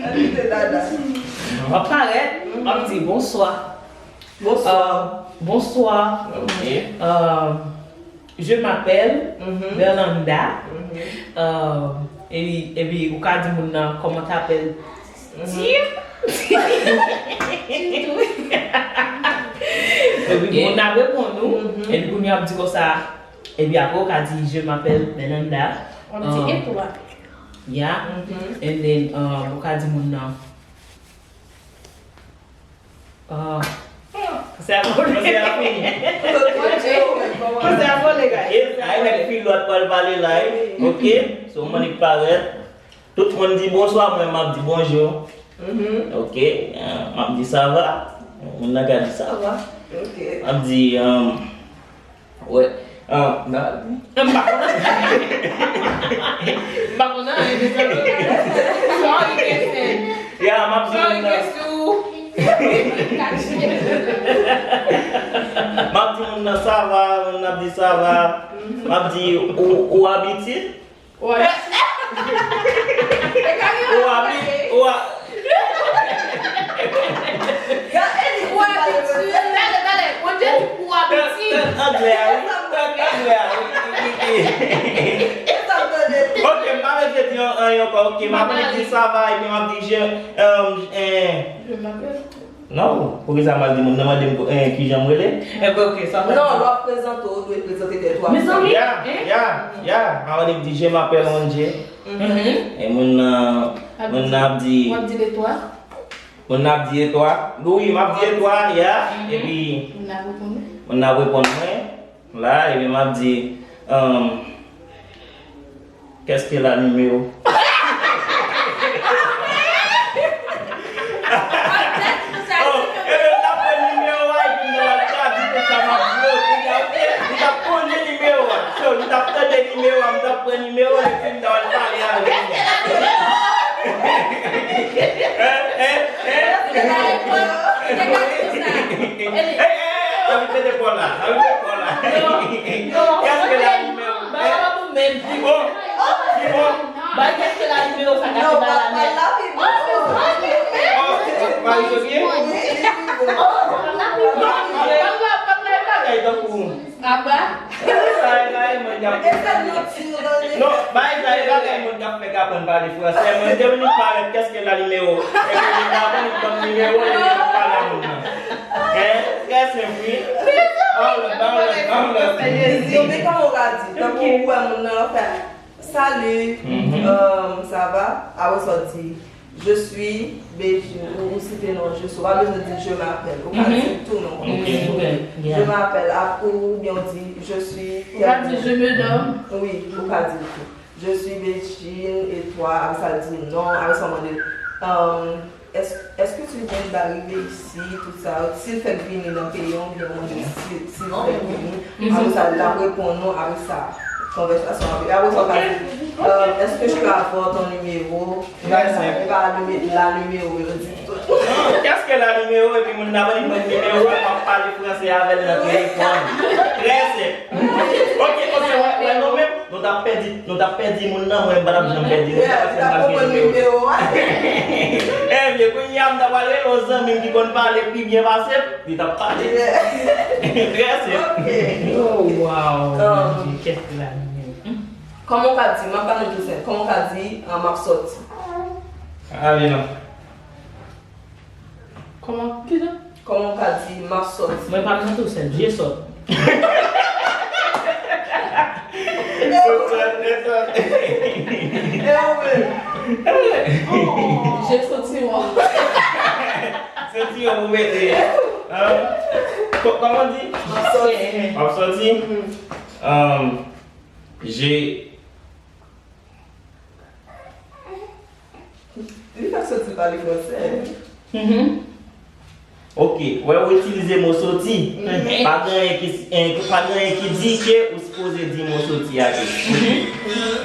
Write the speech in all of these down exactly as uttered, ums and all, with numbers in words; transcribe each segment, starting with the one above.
Salut de dada. M ap parèt, m ap di bonswa. Bonswa. Euh, bonswa. Ok. Euh, je m'appelle Mhm. Berlanda. Mhm. Euh, epi, epi ou ka di moun nan comment t'appelles. Ti. Epi moun nan reponn ou. Mhm. Epi kounye a ap di konsa. Epi apre ou ka di je m'appelle Berlanda. On dit et toi? Yeah. Mhm. And then um, ou ka di moun nan. Ah. Se a pou Konsèy a fini. Konsèy a pou le gars. E, ay, nèg fi lòt pral pale la, e. Ok? So, mwen li parèt. Tout moun di bonswa, mwen m ap di bonjou. Mhm. Ok? Ah, m ap di sa va. Moun nan ka di sa va. Ok. M ap di, um, wè. Ah, nan. M pa konnen. M pa konnen anyen de sa. Sorry, Kensen. Ya, m ap di Sorry, moun nan. Kensen. M ap di moun nan sa va, moun nan ap di sa va. M ap di ou, ou abitye. Ou abitye. Ou abi, ou a, Gade li. Ou abitye. Tande, tande. Ou te di ou abitye. Anglè a, wi. Anglè a, wi. E sa m tande. Ok, m pa mete di anyen ankò. Ok, m ap di sa va, epi m ap di je, um, eh, Je m'appelle. Non, poukisa m al di moun nan mande m eh, kijan m rele? Ebyen, ok, sa pa. Non, lè w ap prezante w, ou dwe prezante tèt ou. Mezanmi. Ya, ya, ya. M ap di je m'appelle Ronje. Mhm. E moun nan, moun nan ap di, Ou ap di de toi? Moun nan ap di etwa. Wi, m ap di etwa, ya. Epi Moun nan reponn. Moun nan reponn mwen la, epi m ap di, um, qu'est-ce que la numéro? Oh, epi m t ap pran nimewo a, epi m t ap tradui tout sa m ap di yo, kounye a, ok? M t ap konnen nimewo a. So, m t ap tande Ey, ey, ey, anvi mete kò la, anvi mete kò la. Kès ki la nimewo? Ba, ba, ba, ou menm. Ki bon? Ki bon? Ba, kès ki la nimewo sa ka fè ba la menm? Oh, Marie José? Oh, la pi bon. Bagay tankou. Aba. Bagay moun k ap. Non, bagay sa e bagay moun k ap fè k aprann pale fransè. Mwen, depi nou parèt, kès ki la nimewo? Epi nou pa konn ban m nimewo, epi nou pale a moun nan. Hein? Trè senp, wi. Ba w lòt, ba w lòt, ba w lòt. Yo, men kòman w ka di? Tankou ou wè moun nan, w ap fè, Salut, euh, ça va? Apre sa w di, Je suis Bedjine, ou, ou site non, je suis, ou pa bezwen di, Je m'appelle, ou ka di tou non. Ok. Je m'appelle, ap-, oubyen w di, Je suis. Ou ka di, Je me nomme. Wi, ou ka di tou. Je suis Bedjine, et toi? Apre sa l di non, apre sa w mande, euh, Est-ce, est-ce que tu viens d'arriver ici, tout sa? Si l fèk vini nan peyi an, oubyen mande si, si l fèk vini. Apre sa, l ap reponn ou, apre sa, konvèsasyon ap, apre sa, w ka di, euh, Est-ce que je peux avoir ton numéro? Trè senp. E pa la nimewo, yo di tout. Kès ki la nimewo, epi moun nan pa li ban nimewo, m ap pale fransè avè l nan telefòn. Trè senp. Ok, ok, wè, wè, nou menm, nou t ap pèdi, nou t ap pèdi moun nan, mwen, m pa t ap janm pèdi l, se paske m pa t gen nimewo a. Ebyen, kounye a, m ta pral rele yon zanmi m ki konn pale pi byen pase m, li t ap pale. Trè senp. Ok. Oh, wow. Kès ki la nimewo? Kòman w ka di, m ap ba nou tou senp, kòman w ka di, ah, m ap sòti? Ale non. Kòman? Kijan? Kòman w ka di, m ap sòti? Mwen pa nan tou sèl, je sòt. E ou menm? Je sòti, mwen. Sòti, mwen, ou mete. Hein? Kò-, kòman di? M ap sòti. M ap sòti? Um, je Li pa sòti pale fransè. Ok, wè ou itilize mo sòti. Pa gen anyen ki, en, pa gen anyen ki di ke ou sipoze di mo sòti a ke.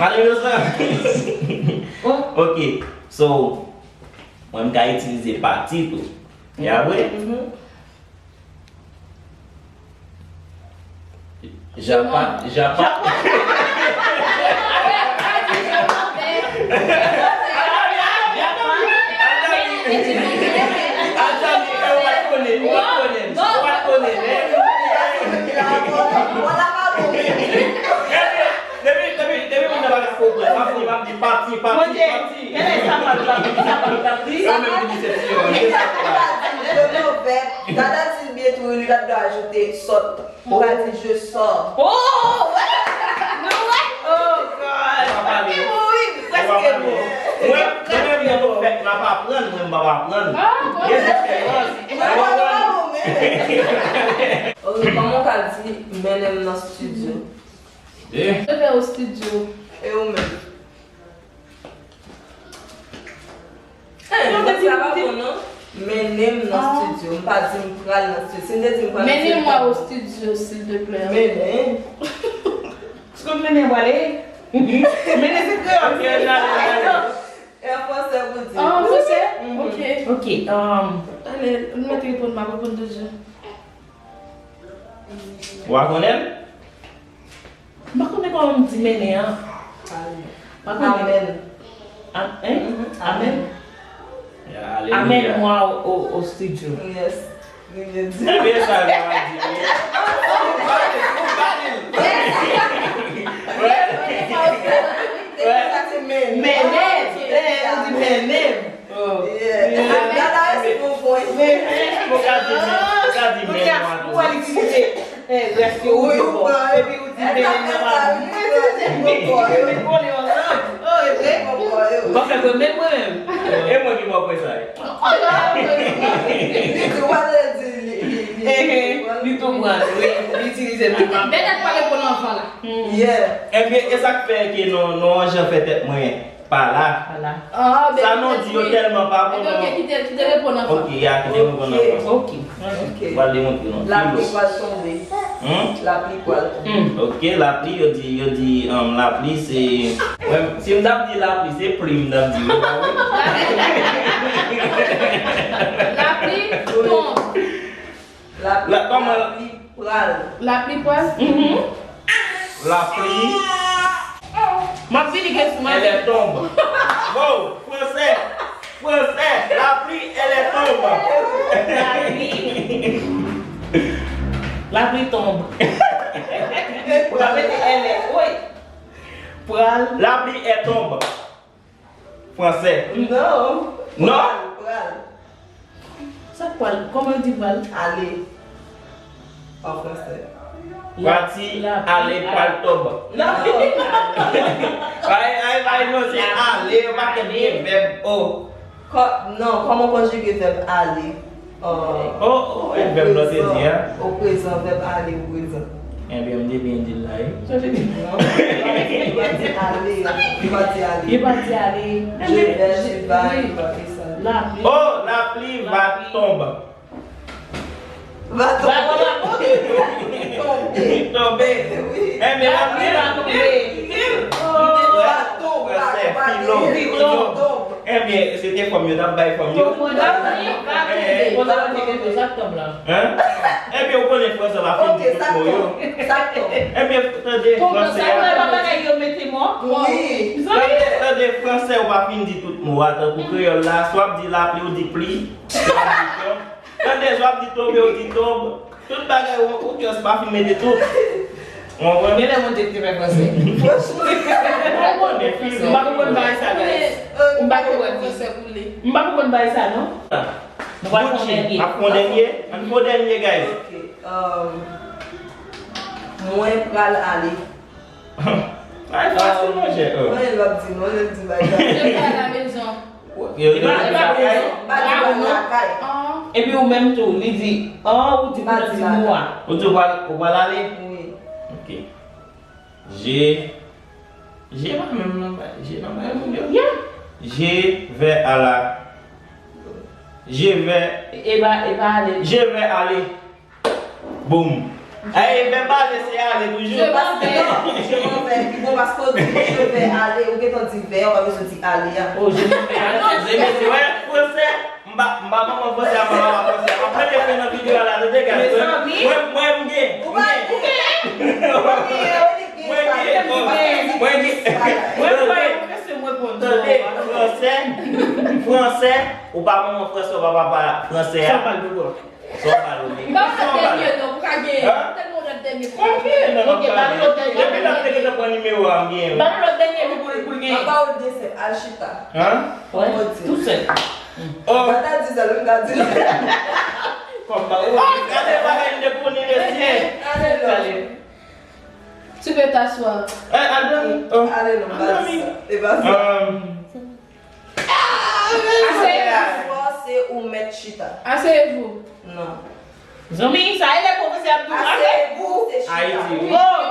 Madanm Joseph? Ok, so, mwen m ka itilize pati tou. E apre? Japa, japa. Depi, depi, depi moun nan pa ka konprann, m ap di, m ap di pati, pati, pati. Kèlè sa pral, pral, sa pral, pral di? Yo menm ki di se ti yo, se sa pral. Dada di l byen tou, li pa t dwe ajoute sòt. Ou ka di, je sors. Oh, wè! Nou wè! Oh, God. Ou pa pale. Wi, prèske bon. Mwen, mwen menm, nan fèt, m ap aprann, mwen, m p ap aprann. Gen diferans. Ou pa pale, ou pa bon, men. Ok, kòman w ka di, mennen m nan estidyo? Je vais au studio. E ou menm? Eh, non, sa pa bon, non. Mennen m nan estidyo. M pa di m pral nan estidyo. Si m te di m pral nan estidyo. Menez-moi au studio, s'il te plaît. Mennen. Èske w mennen m prale? Mennen se kreyòl. Ok, n ale, n ale. E an fransè pou di. Ah, an fransè? Ok. Ok, um, ale, nou mèt reponn, m ap reponn toujou. Ou pa konnen l? M pa konnen kòman m di mennen an. M pa konnen. Amèn. A-, hein? Amèn. Amèn. Alelouya. Amène-moi au, au, au studio. Yes. Li vle di. Ebyen, sa l va di, wi. Ou pa di l, ou pa di l. Wè. Wè. Sa se mennen. Mennen. Eh, ou di mennen. Oh. Yeah. Dada, se bon pwen. Ou ka di men, ou ka di men, ou wè l itilize, eh, rès yo, ou di bon. Epi ou di men, men pa di. Ou kole ansanm. Oh, e vre? Ou pa fè pwen men mwen menm. E mwen ki ba w pwen sa ye. Li tou pral di li, li, li, li tou pran, wi, li itilize men pa. Bènèt pa reponn anvan la. Yeah. Ebyen, e sa k fè ke non, non an jan fè tèt mwen. Pa la. Pa la. Ah, sa non di yo tèlman pa bon, non. Ok, kite, kite reponn anvan. Ok, ya, kite reponn anvan. Ok. Ok. Pral demontre nou. Lapli pral tonbe. Hmm? Lapli pral tonbe. Hmm. Ok, lapli, yo di, yo di, um, lapli se, mwen, si m t ap di lapli, se pli m t ap di, wi, pa vre? Lapli tonbe. Lapli, la, kòman? Lapli pral. Lapli pral? Mhm. Lapli. M ap vini gen sou mwen. Elle tombe. Bon, fransè. Fransè. Lapli, elle tombe. Lapli. Lapli tonbe. Ou pa mete elle, wi. Pral. Lapli, elle tombe. Fransè. Non. Non? Pral, pral. Sa k pral? Kòman yo di pral? Ale. An fransè. Pati, la, ale, pral tonbe. Non. Ay, ay, ay, non, se ale, yo pa konn gen vèb, oh. Kò-, non, kòman konjige vèb ale? Oh, oh, e vèb la te di a. O prezan, vèb ale o prezan. Ebyen, m te byen di l la, wi. Sa te di? Non, li pa di ale. Li pa di ale. Li pa di ale. Je vais, tu vas, li pa di sa. Lapli. Oh, lapli va tonbe. Va tonbe. Va tonbe. Tonbe. Tonbe. Wi. Ebyen, lapli va tonbe. Va tonbe. Fransè, filo, filo. Ebyen, se te fòm yo t ap bay fòm yo. Fòm yo t ap bay. Fòm yo t ap bay. Sa k tonbe la? Hein? Ebyen, ou konnen fransè pa fin di tout mo yo. Ebyen, tande fransè a. Tande, tande fransè ou pa fin di tout mo a, tankou kreyòl la, swa w ap di lapli, ou di pli. Tande, swa w ap di tonbe, ou di tonbe. Tout bagay, ou, ou just pa fin mete tout. Ou konprann? Genlè moun te te fè fransè. Franchman. Ou konnen, filo. M pa konprann bagay sa, guys. M pa konprann fransè pou li. M pa konprann bagay sa, non. Nou pral fè yon dènye. Ap fè yon dènye? Ann fè yon dènye, guys. Ok, um, mwen pral ale. Ay, fasil, monchè. Oh. Mwen, l ap di non, l ap di bagay. Je vais à la maison. Yo, yo, yo, yo, yo, yo, yo, yo, yo, yo. Epi ou menm tou, li di, an, ou di pou l di mo a. Ou di ou pral, ou pral ale? Wi. Ok. Je, je pa menm nan bay, je nan bay moun yo. Yeah. Je vais à la, je vais, e pa, e pa ale. Je vais aller. Boum. Ay, vèb ale se ale toujou. Je m'en vais. Non, je m'en vais pi bon paske w di je vais aller, ou gentan di vè, ou pa bezwen di ale a. Oh, je m'en vais. Mesye, wè, fransè, m pa, m pa manman fransè a, m pa papa fransè a. M ap mete fen nan videyo a la, tande, guys. Mezanmi. Mwen, mwen, m gen. Ou pa gen. Ou pa gen. Mwen gen. Mwen gen. Mwen gen. Tande, fransè, fransè, ou pa manman fransè, ou pa papa fransè a. Sa pral pi bon. Sa w pral ote. Ba w lòt dènye non, pou ka genyen. Hein? Tèlman w lòt dènye pou ka genyen. Ok, ba nou lòt dènye. Depi l ap te gentan pran nimewo a, m genyen. Ba nou lòt dènye pou, pou, pou l genyen. Mwen ba w de sèl, al chita. Hein? Wi, tou sèl. Oh. Ba ta di sa, lè m ta di. Kòm ba ou. Oh, gade bagay m te pou ni mesye. Ale non. Tu peux t'asseoir. Eh, al dòmi. Oh. Ale non, ba di sa. E ba sa. Euh, Asseyez-vous. Aswa se ou mèt chita. Asseyez-vous. Non. Zanmi, sa e lè pwofesè ap di w, asseyez-vous, se chita. Ayiti, wi. Oh.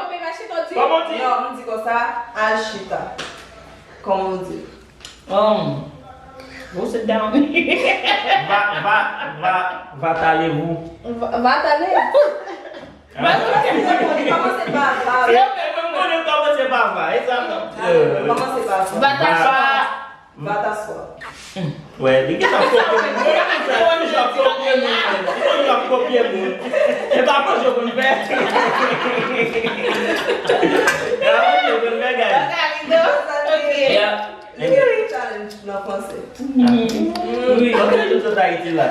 Kòman w di? Non, m di konsa, al chita. Kòman w di? Um, go sit down. Va, va, va, va t'allez-vous. Va, va t'allez. Hein? Kòmanse pa va. Se yo menm, mwen konnen kòmanse pa va. E sa, non. Kòmanse pa va. Va t'asseoir. Va t'asseoir. Wè, li gentan kopye moun. Li toujou ap kopye moun. Li toujou ap kopye moun. E pa manje w konn fè. E pa manje w konn fè, guys. Ok. Yeah. Li gen yon challenge nan fransè. Wi. Mwen te tout sot Ayiti la.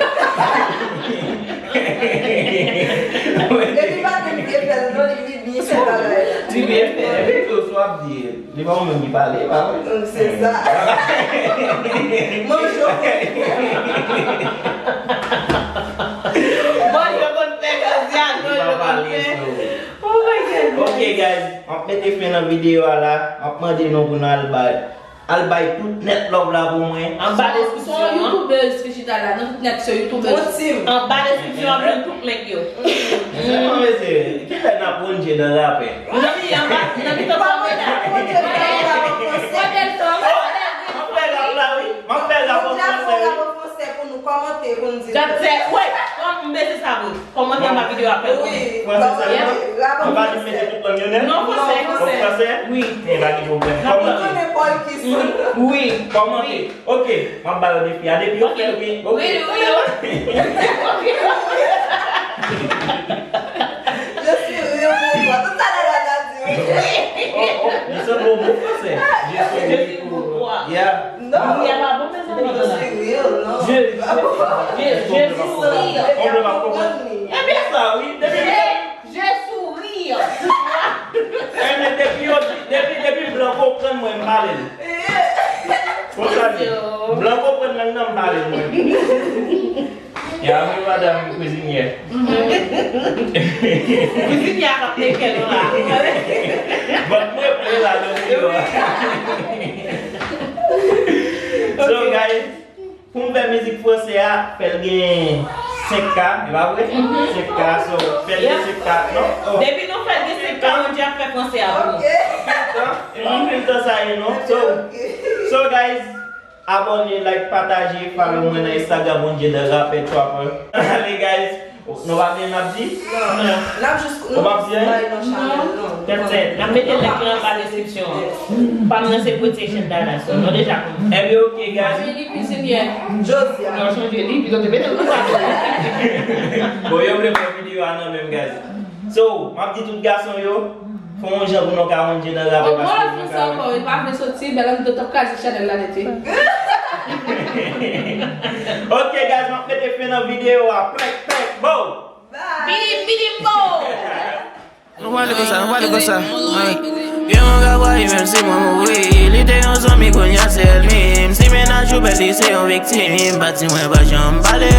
Depi pa gen byen fè l non, li, li byen fè bagay la. Li byen fè. Epi tou, sa w ap di, li pa ou menm ki pale, pa vre? Se sa. Manje w konn fè. Manje w konn fè, Gaziano, li pa pale, so. Oh my God. Ok, guys, m ap mete fen nan videyo a la. M ap mande nou pou nou al bay Al bay tout nèt love la pou mwen. Anba deskripsyon an. Se yon youtubèz ki chita la, nan tout nèt se youtubèz. Yon team. Anba deskripsyon an, pou tout nèg yo. Sèlman, mesye, kilè n ap wonje nan rapè? Mezanmi, anba, nan mitan kòmantè a. Modèl Tom, modèl Tom. M ap fè rap la, wi. M ap fè rap an fransè, wi. Pou nou kòmante, pou nou di. Gad sè, wi, kòm m bese sa vre. Kòmante anba videyo a, fè l konnen. Fransè sèlman? Ou pa di mete tout lang yo nèt? Non, fransè. Kòm fransè? Wi. E pa gen pwoblèm. Kòmante. Wi. Kòmante. Ok, m ap ba yo defi a. Depi yo fè l byen. Ok. Wi, wi, wi. Je suis rien pour toi. Tout sa la la di. Oh, oh, li sanble yon bon fransè. Je suis pour toi. Yeah. Non. Wi, a pa bon, mezanmi. Je suis real, non. Je, je, je, je suis real. On ne va pas comprendre. Ebyen sa, wi. Depi, Je souris. ebyen, depi yo di, depi, depi blan konprann mwen, m pale l. Konsa li. Blan konprann lang nan, m pale l mwen. Ya, wi, madanm kwizinyè. Kwizinyè a ap mete l la. Bon, mwen ple la nan videyo a. So, guys, pou m fè mizik franse a, fè l gen senk K, e pa vre? Senk K, so, fè l gen senk K, non? Oh. Depi nou fè l gen senk K, Bondye ap fè franse a pou nou. Tan, e mwen pil tan sa ye, non? So, so, guys, abòne, like, pataje, follow mwen nan Instagram, Bondye the Rapper Trapper. Ale, guys, nou pa gen n ap di? Non. N ap jis, Ou p ap di anyen? Bay non chanèl, non. Tèt sèt. N ap mete lèk lan anba deskripsyon an. Pa m nan se Quotation Dada, so nou deja konnen. Ebyen, oke, guys. Li kwizinyè. Josia. Nou chanje li, pito te mete l konsa. Bon, yo vle pran videyo a nan menm, guys. So, m ap di tout gason yo, fè yon jan pou nou ka wonje nan rapè Bon, paske bon, nou fè ka sa ankò, e pa vle soti, bèl an, nou t ap kaze chanèl la nèt, wi. Ok, guys, m ap mete fen nan videyo a. Plèk, plèk, bow! Bye. Bidim, bidim, bo! Nou pale konsa, nou pale konsa. Gen moun k ap rayi menm si mwen mouri. Li te yon zanmi, kounye a se ènmi. Si mennaj ou bèl, li se yon viktim. Pa di mwen pa janm pale